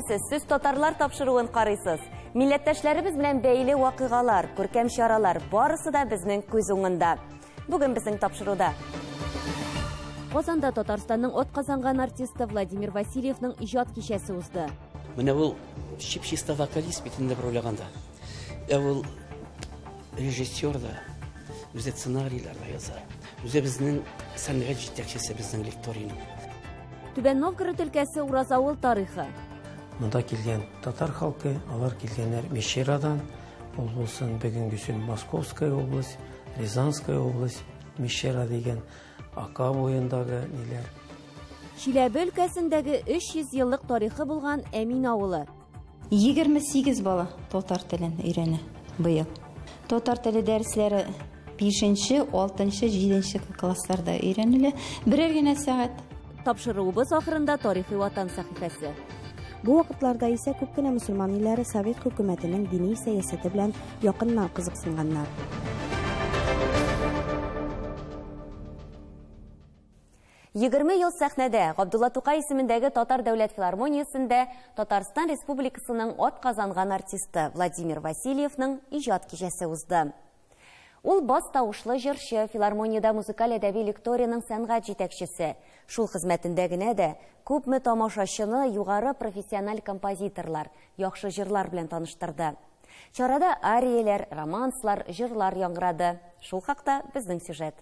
Исәнмесез, сез татарлар тапшыруын карыйсыз. Милләттәшләребез белән бәйле вакыйгалар, күркәм чаралар барысы да безнең күз уңында. Бүген безнең тапшыруда Казанда Татарстанның атказанган артисты Владимир Васильевның иҗат кичәсе узды. Менә ул чип-чиста вокалист бит инде бер уйлаганда. Ә ул режиссер да, үзе сценарийлар да яза. Үзе безнең сәнгать җитәкчесе, безнең лекторийның. Түбән Новгород өлкәсе Уразавыл тарихы. Монда килгән татар халкы, алар килгәннәр Мещерадан, ул булсын бүгенгесен Московская область, Рязанская область, Мещера дигән Ака буендагы ниләр. Чиләбе өлкәсендәге 300 еллык тарихы булган Әмин авылы. 28 бала татар телен өйрәнә быел. Татар теле дәресләре 5-нче, 6-нчы, 7-нче классларда өйрәнелә. Берәр генә сәгать. Тапшыруыбыз ахырында тарихи ватан сәхифәсе. Бу вакытларда исә күп кенә мөселман илләре Совет хөкүмәтенең дини сәясәте белән якыннан кызыксынганнар. 20 ел сәхнәдә Габдулла Тукай исемендәге Татар дәүләт филармониясендә Татарстан Республикасының атказанган артисты Владимир Васильевның иҗат кичәсе узды. Ул бас тавышлы җырчы, филармониядә музыкаль әдәби лекторияның сәнгать җитәкчесе. Шул хезмәтендә генә дә күпме тамашачыны югары профессиональ композиторлар, яхшы җырлар белән таныштырды. Чарада арияләр, романслар, җырлар яңгырады. Шул хакта безнең сюжет.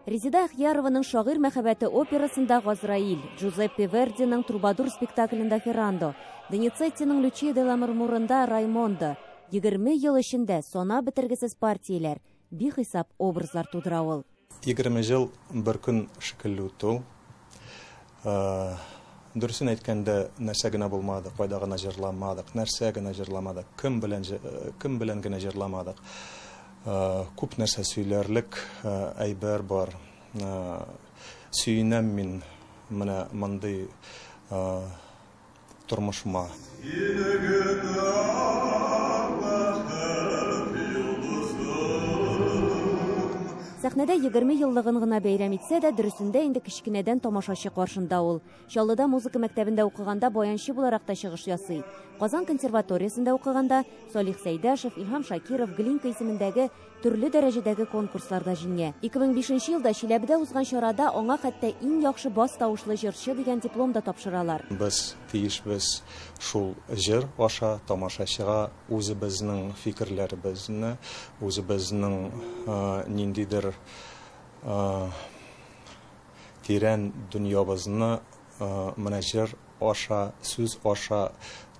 Резеда Ахьярованың «Шагыйрь мәхәббәте» операсында Газраил, Джузеппе Вердиның «Трубадур» спектаклендә Феррандо, Доницеттиның «Лючия де ла Мармурында» Раймондо. 20 ел эчендә сана бетергесез партияләр, бихисап образлар тудыра ул. 20 ел бер көн шикелле үтте ул. Дөресен әйткәндә, нәрсә генә булмады, кайда гына җырламадык, нәрсә генә җырламадык, кем белән кем белән генә җырламадык. Күп нәрсә сөйләрлек әйбер бар. Сөенәм мин менә мондый тормышыма. Сәхнәдә 20 еллыгын гына бәйрәм итсә дә, дөресендә инде кечкенәдән тамашачы каршында ул. Чаллыда музыка мәктәбендә укыганда баянчы буларак та чыгыш ясый. Казан консерваториясендә укыганда Салих Сәйдәшев, Илһам Шакиров, Глинка исемендәге төрле дәрәҗәдәге конкурсларда җиңә. 2005 елда Чиләбедә узган чарада аңа хәтта иң яхшы бас тавышлы җырчы дигән диплом да тапшыралар. Без тиешбез шул җыр аша тамашачыга үзебезнең фикерләребезне, үзебезнең ниндидер тирән дөньябызны менә җыр аша, сүз аша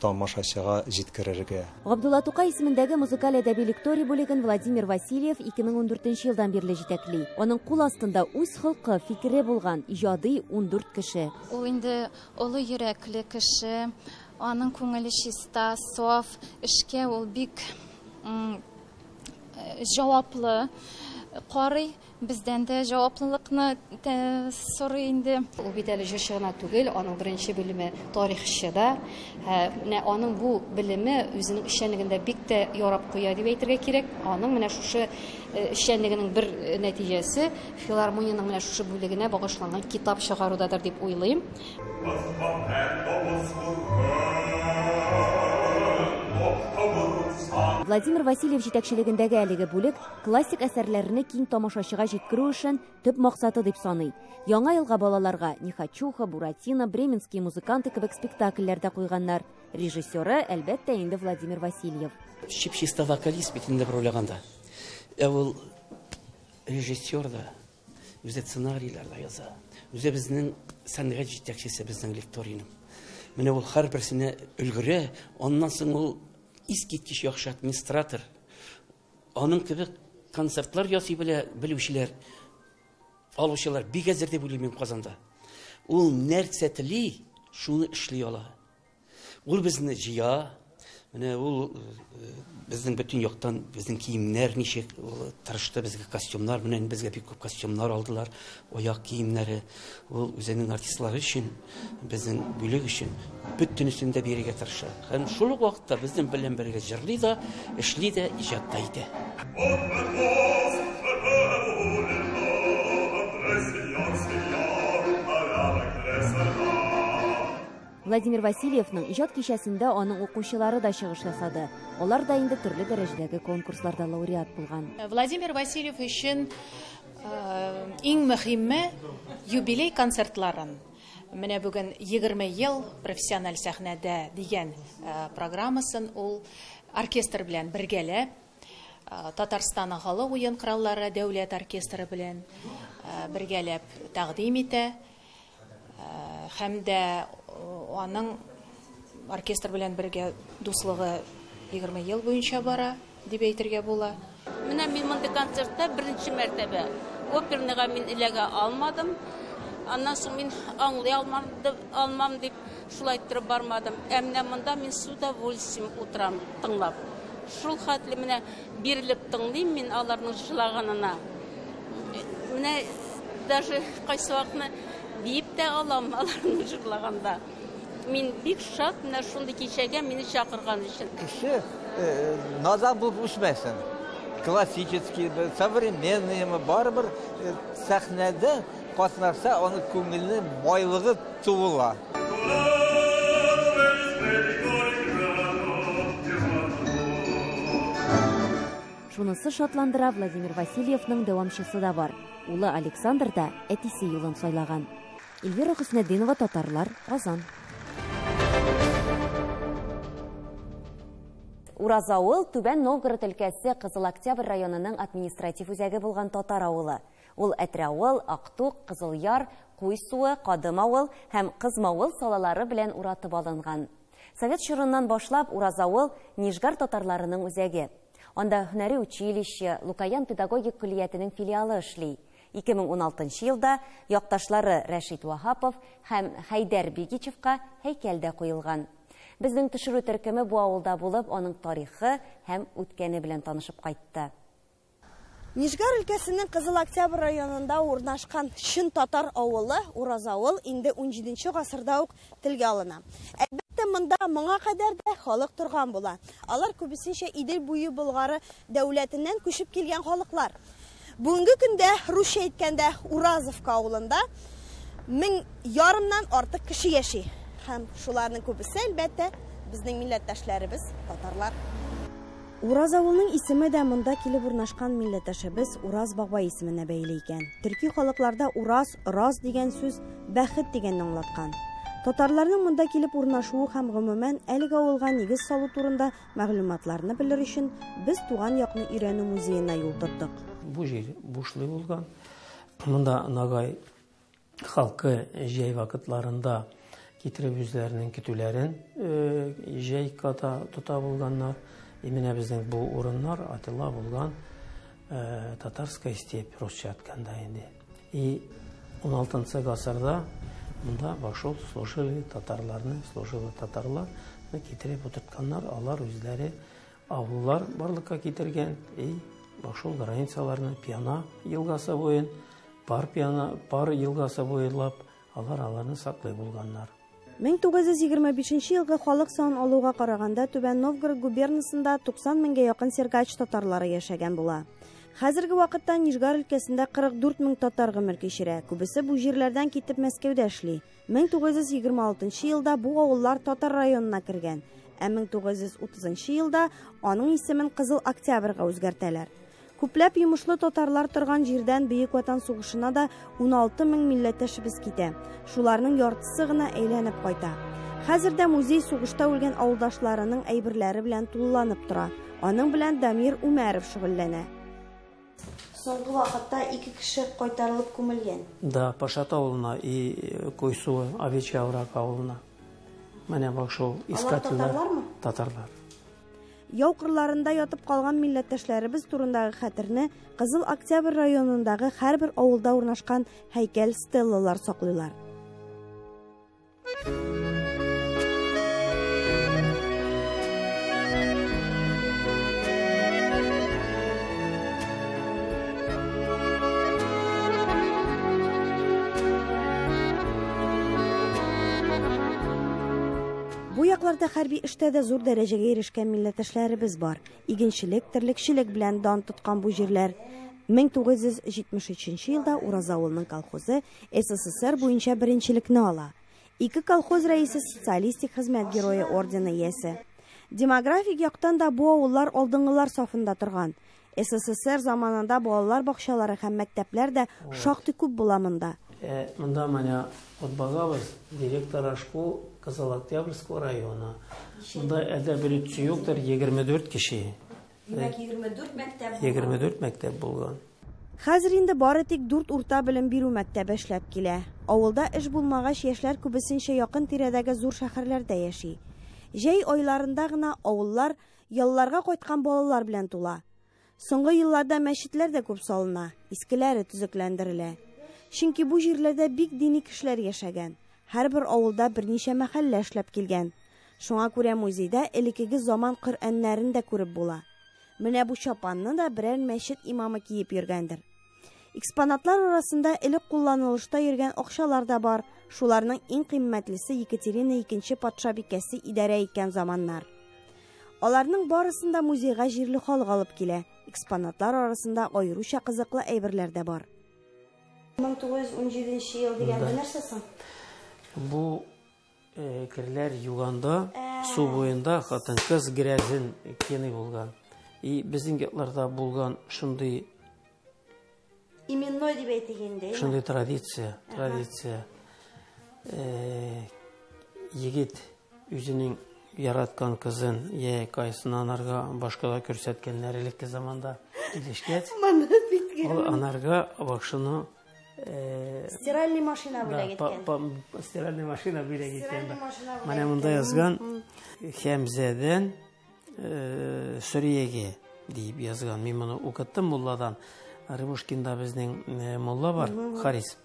тамашачыга җиткерергә. Габдулла Тукай исемендәге музыкаль әдәби лекторий бүлеген Владимир Васильев 2014 елдан бирле җитәкли. Аның кул астында үз холкы, фикере булган иҗади 14 кеше. Ул инде олы йөрәкле кеше, аның күңеле чиста, саф, эшкә ул бик җаваплы карый, бездән дә җаваплылыкны сорый инде. Ул бит әле җырчы гына түгел, аның беренче белеме тарихчы да. Менә аның бу белеме үзенең эшчәнлегендә бик тә ярап куя дип әйтергә кирәк. Аның менә шушы эшчәнлегенең бер нәтиҗәсе филармониянең менә шушы бүлегенә багышланган китап чыгарудадыр дип уйлыйм. Владимир Васильев җитәкчелегендәге әлеге бүлек классик әсәрләрне киң тамашачыга җиткерү өчен төп максаты дип саный. Яңа елга балаларга Нехочуха, Буратино, Бременские музыканты кебек спектакльләр дә куйганнар. Режиссеры, әлбәттә, инде Владимир Васильев. Чип-чиста вокалист бит инде бер уйлаганда. Ә ул режиссер да, үзе сценарийлар да яза. Үзе безнең сәнгать җитәкчесе, безнең лекторийның. Менә ул һәрберсенә өлгерә, аннан соң ул искиткеч яхшы администратор. Аның кебек концертлар ясый белә белүчеләр, алучылар бик әзер дип уйлыйм мин Казанда. Ул нәрсә тели, шуны эшли ала. Ул безне җыя, менә ул безнең бөтен яктан безнең киемнәр ничек, ул тырышты безгә костюмнар, менә безгә бик күп костюмнар алдылар, аяк киемнәре. Ул үзенең артистлары өчен, безнең бүлек өчен бөтенесен дә бирергә тырыша. Һәм шул ук вакытта безнең белән бергә җырлый да, эшли дә, иҗат та итә. Владимир Васильевның иҗат кичәсендә аның укучылары да чыгыш ясады. Алар да инде төрле дәрәҗәдәге конкурсларда лауреат булган. Владимир Васильев өчен иң мөһиме юбилей концертларын. Менә бүген 20 ел профессиональ сәхнәдә дигән программасын ул оркестр белән бергәләп, Татарстанның халык уен кораллары дәүләт оркестры белән бергәләп тәкъдим итә. Һәм дә аның оркестр белән бергә дуслыгы 20 ел буенча бара дип әйтергә була. Менә мин мондый концертта беренче мәртәбә оперныйга мин эләгә алмадым. Аннан соң мин аңлый алмам дип шулай торып бармадым. Ә менә монда мин с удовольствием утырам, тыңлап. Шул хәтле менә бирелеп тыңлыйм мин аларның җырлаганына. Менә даже кайсы вакытны биеп тә алам аларның җырлаганда. Мин бик шат менә шундый кичәгә мине чакырган өчен. Кеше надан булып үсмәсен. Классический, современный, барыбер сәхнәдә катнашса, аның күңеленең байлыгы туыла. Шунысы шатландыра, Владимир Васильевның дәвамчысы да бар. Улы Александр да әтисе юлын сайлаган. Эльвира Хөснетдинова, Татарлар, Казан. Уразавыл Түбән Новгород өлкәсе Кызыл Октябрь районының административ үзәге булган татар авылы. Ул Әтрәавыл, Актук, Кызылъяр, Куйсуы, Кадымавыл һәм Кызмавыл салалары белән уратып алынган. Совет чорыннан башлап Уразавыл Нижгар татарларының үзәге. Анда һөнәри училище, Лукоян педагогик көллиятенең филиалы эшли. 2016 елда якташлары Рәшит Ваһапов һәм Хәйдәр Бигичевка һәйкәл дә куелган. Безнең төшерү төркеме бу авылда булып, аның тарихы һәм үткәне белән танышып кайтты. Нижгар өлкәсенең Кызыл Октябрь районында урнашкан чын татар авылы Уразавыл инде 17 гасырда ук телгә алына. Әлбәттә, монда моңа кадәр дә халык торган була. Алар күбесенчә Идел буе Болгары дәүләтеннән күчеп килгән халыклар. Бүгенге көндә русча әйткәндә Уразовка авылында 1500-нан артык кеше яши. Һәм шуларның күбесе, әлбәттә, безнең милләттәшләребез, татарлар. Уразавылның исеме дә монда килеп урнашкан милләттәшебез Ураз бабай исеменә бәйле икән. Төрки халыкларда Ураз, Раз дигән сүз бәхет дигәнне аңлаткан. Татарларның монда килеп урнашуы һәм гомумән әлеге авылга нигез салу турында мәгълүматларны белер өчен без туган якны өйрәнү музеена юл тоттык. Бу җир бушлы булган. Монда Нагай халкы җәй вакытларында китереп үзләренең көтүләрен җәй ката тота булганнар. И менә безнең бу урыннар атыла булган татарская степь русча әйткәндә инде. И 16 гасырда монда башол служили татарларны, служили татарлар китереп утыртканнар, алар үзләре авыллар барлыкка китергән и башол границаларны Пьяна елгасы буен, Пар Пьяна, Пар елгасы буйлап алар аларны саклый булганнар. 1925 елгы халык санын алуга караганда Түбән Новгород губернасында 90 меңгә якын сергач татарлары яшәгән була. Хәзерге вакытта Нижгар өлкәсендә 44 мең татар гомер кичерә. Күбесе бу җирләрдән китеп Мәскәүдә эшли. 1926 елда бу авыллар татар районына кергән. Ә 1930 елда аның исемен Кызыл Октябрьгә үзгәртәләр. Күпләп йомышлы татарлар торган җирдән Бөек Ватан сугышына да 16 мең милләттәшебез китә. Шуларның яртысы гына әйләнеп кайта. Хәзер дә музей сугышта үлгән авылдашларының әйберләре белән тулыланып тора. Аның белән Дамир Умәров шөгыльләнә. Соңгы вакытта 2 кеше кайтарылып күмелгән. Да, Пашат авылына и Койсуы, Овечья овраг авылына. Менә бак шул искательләр. Татарлармы? Татарлар. Яу кырларында ятып калган милләттәшләребез турындагы хәтерне Кызыл Октябрь районындагы һәрбер авылда урнашкан һәйкәл стеллалар саклыйлар. Бу якларда хәрби эштә дә зур дәрәҗәгә ирешкән милләттәшләребез бар. Игенчелек, терлекчелек белән дан тоткан бу җирләр. 1973 елда Уразавылның колхозы СССР буенча беренчелекне ала. Ике колхоз рәисе Социалистик хезмәт герое ордены иясе. Демографик яктан да бу авыллар алдынгылар сафында торган. СССР заманында балалар бакчалары һәм мәктәпләр дә шактый күп була монда. Монда менә Отбагабыз, директора школ Кызыл Октябрьского района. Монда әлдә бер үтче юктыр, 24 кеше. Димәк, 24 мәктәп булган. 24 мәктәп булган. Хәзер инде бары тик дүрт урта белем бирү мәктәбе эшләп килә. Авылда эш булмагач, яшьләр күбесенчә якын тирәдәге зур шәһәрләрдә яши. Җәй айларында гына авыллар ялларга кайткан балалар белән тула. Соңгы елларда мәчетләр дә күп салына, искеләре төзекләндерелә. Чөнки бу җирләрдә бик дини кешеләр яшәгән. Һәрбер авылда берничә мәхәллә эшләп килгән. Шуңа күрә музейда элеккеге заман Коръәннәрен дә күреп була. Менә бу чапанны да берәр мәчет имамы киеп йөргәндер. Экспонатлар арасында элек кулланылышта йөргән акчалар да бар. Шуларның иң кыйммәтлесе Екатерина икенче патшабикәсе идарә иткән заманнар. Аларның барысын да музейга җирле халык алып килә. Экспонатлар арасында аеруча кызыклы әйберләр дә бар. 1917 ел дигәндә нәрсә соң? Бу керләр юганда су буенда хатын-кыз грязен кены булган. И безнең якларда булган шундый именной дип әйтик инде. Шундый традиция, традиция. Егет үзенең яраткан кызын я кайсын анарга башкалар күрсәткәннәр элекке заманда килешкәч. Ул анарга башыны стиральный машина бүләк иткән. Стиральный машина бүләк иткән. Менә монда язган Хәмзәдән Сүриягә дип язган. Мин моны укыттым мулладан. Рыбушкинда безнең мулла бар, Харис.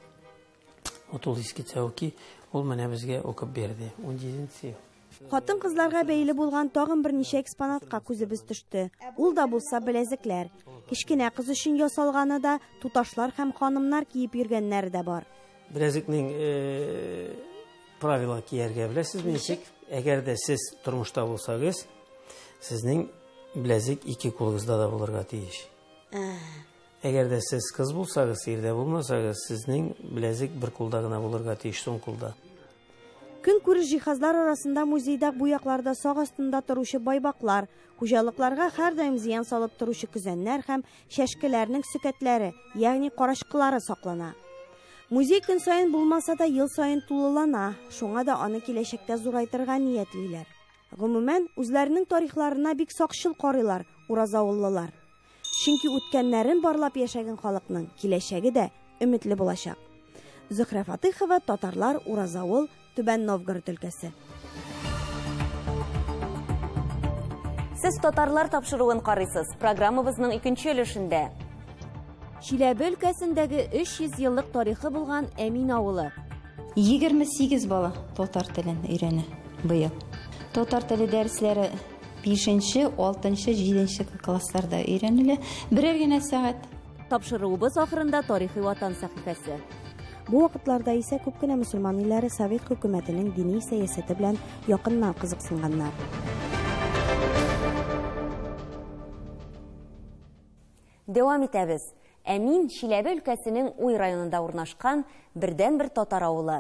Вот ул иске цәүки, ул менә безгә укып бирде. 17 ел. Хатын-кызларга бәйле булган тагын берничә экспонатка күзебез төште. Ул да булса беләзекләр. Кечкенә кыз өчен ясалганы да, туташлар һәм ханымнар киеп йөргәннәре дә бар. Беләзекнең правила кияргә беләсезме ничек? Әгәр дә сез тормышта булсагыз, сезнең беләзек ике кулыгызда да булырга тиеш. Әгәр дә сез кыз булсагыз, ирдә булмасагыз, сезнең беләзек бер кулда гына булырга тиеш, соң кулда. Көнкүреш җиһазлар арасында музейда бу якларда сак астында торучы байбаклар, хуҗалыкларга һәрдаим зыян салып торучы көзәннәр һәм чәшкеләрнең сөкәтләре, ягъни карачкылары саклана. Музей көн саен булмаса да ел саен тулылана, шуңа да аны киләчәктә зурайтырга ниятлиләр. Гомумән, үзләренең тарихларына бик сакчыл карыйлар уразавыллылар. Чөнки үткәннәрен барлап яшәгән халыкның киләчәге дә өметле булачак. Зөһрә Фатыйхова, Татарлар, Уразавыл, Түбән Новгород өлкәсе. Сез Татарлар тапшыруын карыйсыз. Программабызның икенче өлешендә. Чиләбе өлкәсендәге 300 еллык тарихы булган Әмин авылы. 28 бала татар телен өйрәнә быел. Татар теле дәресләре 5-нче, 6-нчы, 7-нче классларда өйрәнелә. Берәр генә сәгать. Тапшыруыбыз ахырында тарихи ватан сәхифәсе. Бу вакытларда исә күп кенә мөселман илләре Совет хөкүмәтенең дини сәясәте белән якыннан кызыксынганнар. Дәвам итәбез. Әмин Чиләбе өлкәсенең Уй районында урнашкан бердәнбер татар авылы.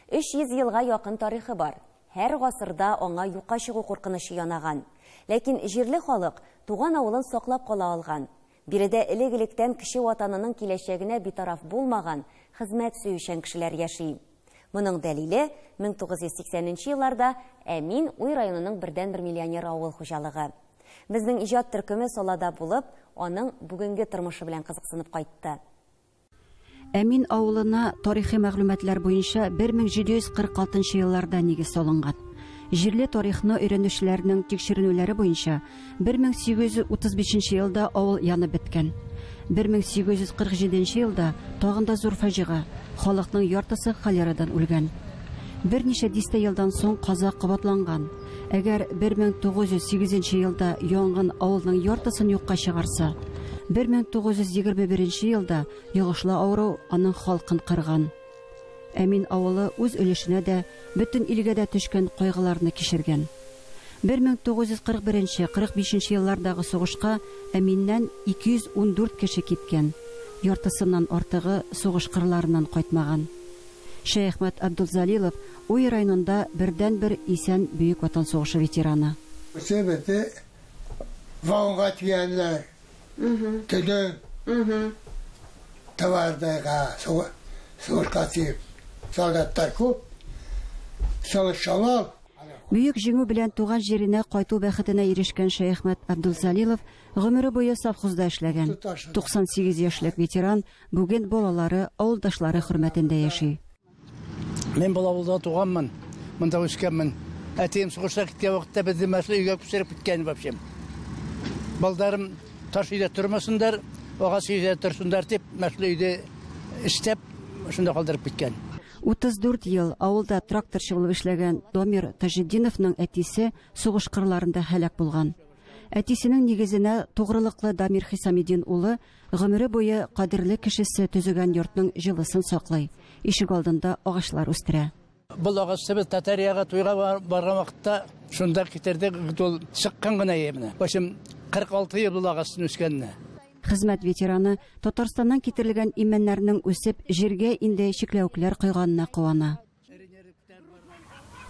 300 елга якын тарихы бар. Һәр гасырда аңа юкка чыгу куркынычы янаган. Ләкин җирле халык туган авылын саклап кала алган. Биредә элек-электән кеше ватанының киләчәгенә битараф булмаган хезмәт сөючән кешеләр яши. Моның дәлиле 1980 елларда Әмин Уй районының бердәнбер миллионер авыл хуҗалыгы. Безнең иҗат төркеме салада булып, аның бүгенге тормышы белән кызыксынып кайтты. Әмин авылына тарихи мәгълүматлар буенча 1746 елларда нигез салынган. Җирле тарихны өйрәнүчеләрнең тикшеренүләре буенча 1835 елда авыл янып беткән. 1847 елда тагын да зур фаҗига, халыкның яртысы холерадан үлгән. Берничә дистә елдан соң каза кабатланган. Әгәр 1908 елда янгын авылның яртысын юкка чыгарса, 1921 елда йогышлы авыру аның халкын кырган. Әмин авылы үз өлешенә дә, бөтен илгә дә төшкән кайгыларны кичергән. 1941-45 еллардагы сугышка Әминнән 214 кеше киткән. Яртысыннан артыгы сугыш кырларыннан кайтмаган. Шәяхмәт Абдулзалилов Уй районында бердәнбер исән Бөек Ватан сугышы ветераны. Себеті вагонға тиялар. Төнө товардайға суғышқа тиіп солдаттар көп. Соғышшалар. Бөек җиңү белән туган җиренә кайту бәхетенә ирешкән Шәяхмәт Абдулзалилов гомере буе совхозда эшләгән. 98 яшьлек ветеран бүген балалары, авылдашлары хөрмәтендә яши. Мин бу авылда туганмын, монда үскәнмен. Әтием сугышка киткән вакытта безне мәшле өйгә күчереп киткән вообще. Балдарым таш өйдә тормасындар, агач өйдә торсындар дип, мәшле өйдә эшләп, шунда калдырып киткән. 34 ел авылда тракторчы булып эшләгән Дамир Таҗетдиновның әтисе сугыш кырларында һәлак булган. Әтисенең нигезенә тугрылыклы Дамир Хисаметдин улы гомере буе кадерле кешесе төзегән йортның җылысын саклый. Ишек алдында агачлар үстерә. Бу агачны без Татарияга туйга барган вакытта шунда китердек, ул чыккан гына менә. Башым 46 ел бу агачның үскәненә. Хезмәт ветераны Татарстаннан китерелгән имәннәрнең үсеп җиргә инде чикләвекләр койганына куана.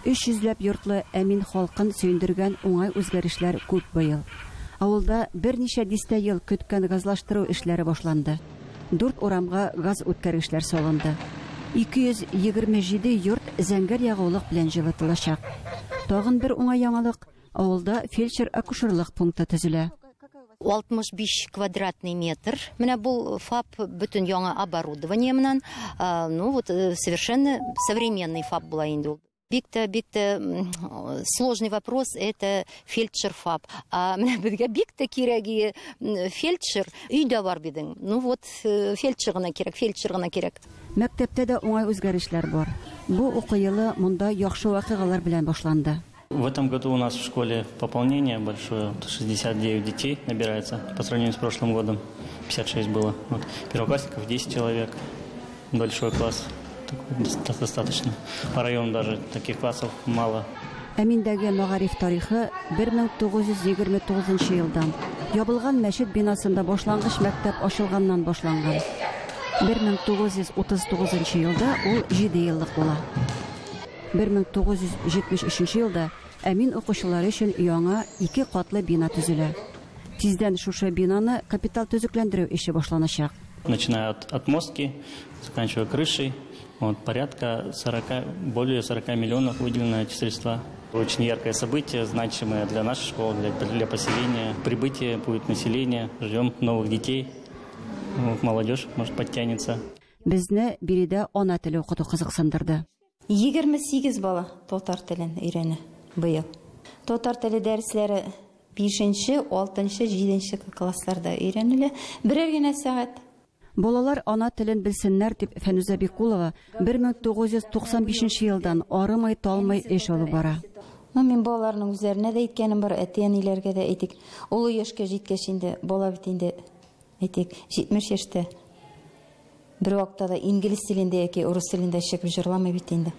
300 ләп йортлы Әмин халкын сөендергән уңай үзгәрешләр күп быел. Авылда берничә дистә ел көткән газлаштыру эшләре башланды. 4 урамга газ үткәргечләр салынды. 227 йорт зәңгәр ягулык белән җылытылачак. Тагын бер уңай яңалык: авылда фельдшер-акушерлык пункты төзелә. 65 квадратный метр. Менә бу ФАП бөтен яңа оборудование менән, ну вот совершенно современный ФАП була инде ул. Бик тә сложный вопрос это фельдшер ФАП. А менә безгә бик тә кирәге фельдшер өйдә бар бидең. Ну вот фельдшер гына кирәк, фельдшер гына кирәк. Мәктәптә дә уңай үзгәрешләр бар. Бу уку елы монда яхшы вакыйгалар белән башланды. В этом году у нас в школе пополнение большое, 69 детей набирается по сравнению с прошлым годом, 56 было. Вот. Первоклассников 10 человек, большой класс, такой, достаточно. По району даже таких классов мало. Әминдәге мәгариф тарихы 1929 елдан ябылган мәчет бинасында башлангыч мәктәп ачылганнан башланган. 1939 елда ул 7 еллык була. 1973 елда Әмин укучылары өчен яңа 2 катлы бина төзелә. Тиздән шушы бинаны капитал төзекләндерү эше башланачак. Начиная от отмостки, заканчивая крышей, вот, порядка 40, более 40 миллионов выделено эти средства. Очень яркое событие, значимое для нашей школы, для поселения. Прибытие будет население, ждем новых детей, вот, молодежь, может, подтянется. Безне биредә ана теле укыту кызыксындырды. 28 бала татар телен өйрәнә быел. Татар теле дәресләре 5-нче, 6-нчы, 7-нче классларда өйрәнелә. Берәр генә сәгать. Балалар ана телен белсеннәр дип Фәнүзә Бикулова 1995 елдан арымай талмай эш алып бара. Ну, мин балаларның үзләренә дә әйткәнем бар, әти-әниләргә дә әйтик. Олы яшькә җиткәч инде бала бит инде, әйтик, 70 яшьтә. Бер вакытта да инглиз телендә яки урыс телендә чыгып җырламый бит инде.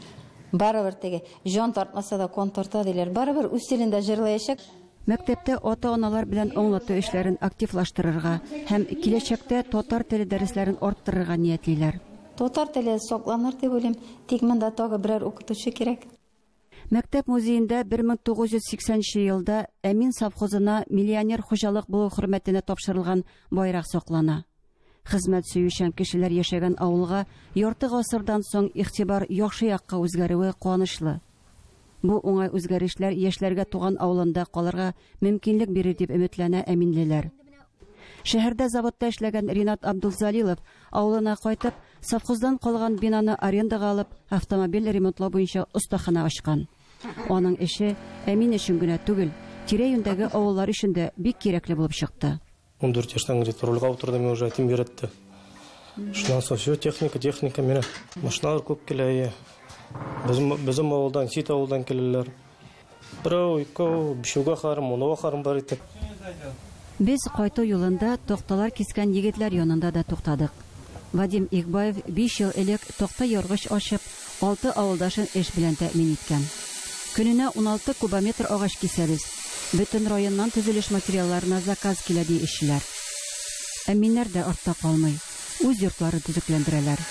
Барыбер теге җан тартмаса да кон тарта диләр. Барыбер үз телендә җырлаячак. Мәктәптә ата-аналар белән аңлату эшләрен активлаштырырга һәм киләчәктә татар теле дәресләрен арттырырга ниятлиләр. Татар теле сакланыр дип уйлыйм, тик монда тагы берәр укытучы кирәк. Мәктәп музеенда 1980 елда Әмин совхозына миллионер хуҗалык булу хөрмәтенә тапшырылган байрак саклана. Хезмәт сөючән кешеләр яшәгән авылга ярты гасырдан соң игътибар яхшы якка үзгәрүе куанычлы. Бу уңай үзгәрешләр яшьләргә туган авылында калырга мөмкинлек бирер дип өметләнә әминлеләр. Шәһәрдә заводта эшләгән Ринат Абдулзалилов авылына кайтып, совхоздан калган бинаны арендага алып, автомобиль ремонтлау буенча остахана ачкан. Аның эше Әмин өчен генә түгел, тирә-юньдәге авыллар өчен дә бик кирәкле булып чыкты. 14 яшьтән где-то рульга утырдым, мин уже әтием өйрәтте. Шуннан соң все, техника, техника, менә машиналар күп килә, әйе. Безнең авылдан, чит авылдан киләләр. Берәү, икәү, бишәүгә харым, унга харым бар итеп. Без кайту юлында такталар кискән егетләр янында да туктадык. Вадим Игбаев 5 ел элек такта яргыч ачып, 6 авылдашын эш белән тәэмин иткән. Көненә 16 кубометр агач кисәбез. Бөтен районнан төзелеш материалларына заказ килә ди эшчеләр. Әминнәр дә артта калмый. Үз йортларын төзекләндерәләр.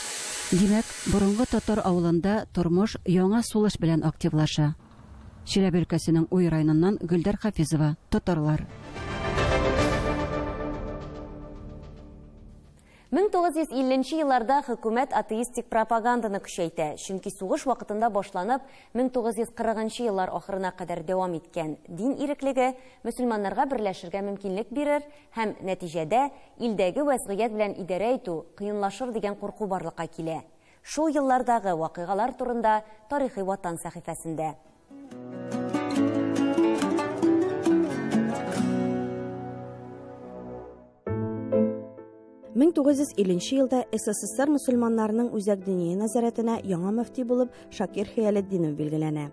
Димәк, борынгы татар авылында тормыш яңа сулыш белән активлаша. Чиләбе өлкәсенең Уй районыннан Гөлдәр Хафизова, Татарлар. 1950 елларда хөкүмәт атеистик пропаганданы көчәйтә, чөнки сугыш вакытында башланып, 1940 еллар ахырына кадәр дәвам иткән дин иреклеге мөселманнарга берләшергә мөмкинлек бирер һәм нәтиҗәдә илдәге вәзгыять белән идарә итү кыенлашыр дигән курку барлыкка килә. Шул еллардагы вакыйгалар турында Тарихи Ватан сәхифәсендә. 1950 елда СССР мөселманнарының үзәк диния нәзарәтенә яңа мөфти булып Шакир Хыялетдинов билгеләнә.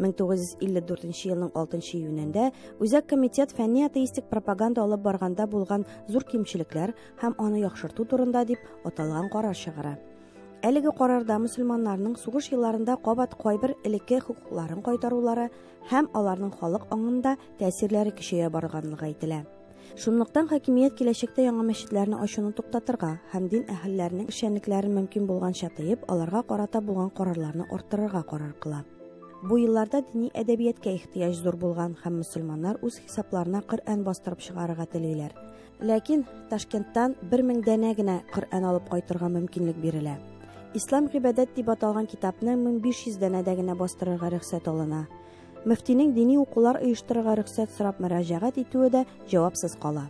1954 елның 6 июнендә Үзәк комитет фәнни атеистик пропаганда алып барганда булган зур кимчелекләр һәм аны яхшырту турында дип аталган карар чыгара. Әлеге карарда мөселманнарның сугыш елларында кабат кайбер элекке хокукларын кайтарулары һәм аларның халык аңында тәэсирләре көчәя барганлыгы әйтелә. Шунлыктан хакимият киләчәктә яңа мәчетләрне ачуны туктатырга һәм дин әһелләренең эшчәнлекләрен мөмкин булганча тыеп, аларга карата булган карарларны арттырырга карар кыла. Бу елларда дини әдәбияткә ихтыяҗ зур булган һәм мөселманнар үз хисапларына Коръән бастырып чыгарырга телиләр. Ләкин Ташкенттан 1000 данә генә Коръән алып кайтырга мөмкинлек бирелә. Ислам гыйбадәт дип аталган китапны 1500 данәдә генә бастырырга рөхсәт алына. Мөфтинең дини укулар оештырырга рөхсәт сорап мөрәҗәгать итүе дә җавапсыз кала.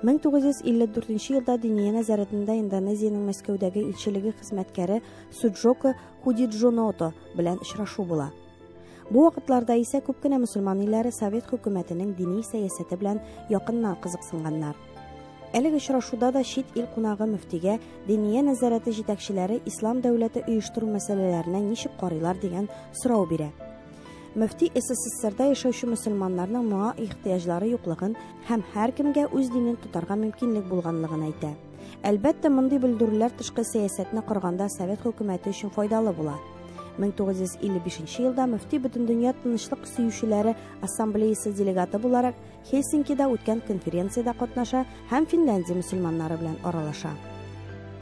1954 елда Диния нәзарәтендә Индонезиянең Мәскәүдәге илчелеге хезмәткәре Суджоко Худиджоното белән очрашу була. Бу вакытларда исә күп кенә мөселман илләре Совет хөкүмәтенең дини сәясәте белән якыннан кызыксынганнар. Әлеге очрашуда да чит ил кунагы мөфтигә Диния нәзарәте җитәкчеләре ислам дәүләте оештыру мәсьәләләренә ничек карыйлар дигән сорау бирә. Мөфти СССРда яшәүче мөселманнарның моңа ихтыяҗлары юклыгын һәм һәркемгә үз динен тотарга мөмкинлек булганлыгын әйтә. Әлбәттә, мондый белдерүләр тышкы сәясәтне корганда Совет хөкүмәте өчен файдалы була. 1955 елда мөфти Бөтендөнья тынычлык сөючеләре ассамблеясы делегаты буларак Хельсинкида үткән конференциядә катнаша һәм Финляндия мөселманнары белән аралаша.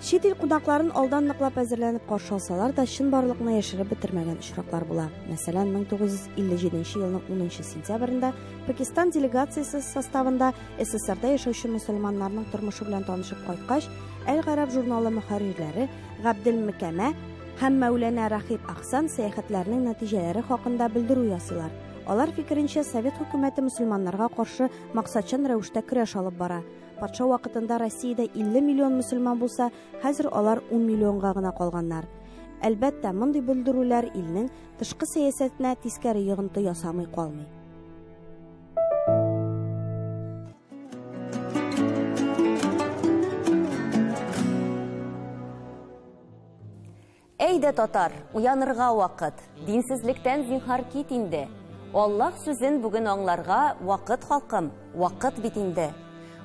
Чит ил кунакларын алдан ныклап әзерләнеп каршы алсалар да, чынбарлыкны яшереп бетермәгән очраклар була. Мәсәлән, 1957 елның 10 сентябрендә Пакистан делегациясе составында СССРда яшәүче мөселманнарның тормышы белән танышып кайткач, Әл-Гарәб журналы мөхәррирләре Габделмөкәмә һәм Мәүләнә Рахиб Ахсан сәяхәтләренең нәтиҗәләре хакында белдерү ясыйлар. Алар фикеренчә, Совет хөкүмәте мөселманнарга каршы максатчан рәвештә көрәш алып бара. Патша вакытында Россиядә 50 миллион мөселман булса, хәзер алар 10 миллионга гына калганнар. Әлбәттә, мондый белдерүләр илнең тышкы сәясәтенә тискәре йогынты ясамый калмый. Әйдә, татар, уянырга вакыт. Динсезлектән зинһар кит инде. Аллаһ сүзен бүген аңларга вакыт, халкым, вакыт бит инде.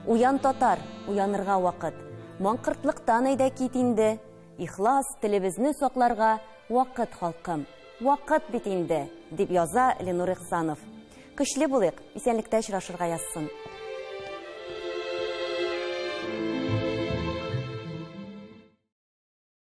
Уян, татар, уянырга вакыт. Маңкыртлыктан әйдә кит инде. Ихлас телебезне сакларга вакыт, халкым, вакыт бит инде, дип яза Ленур Ихсанов. Көчле булыйк, исәнлектә очрашырга язсын.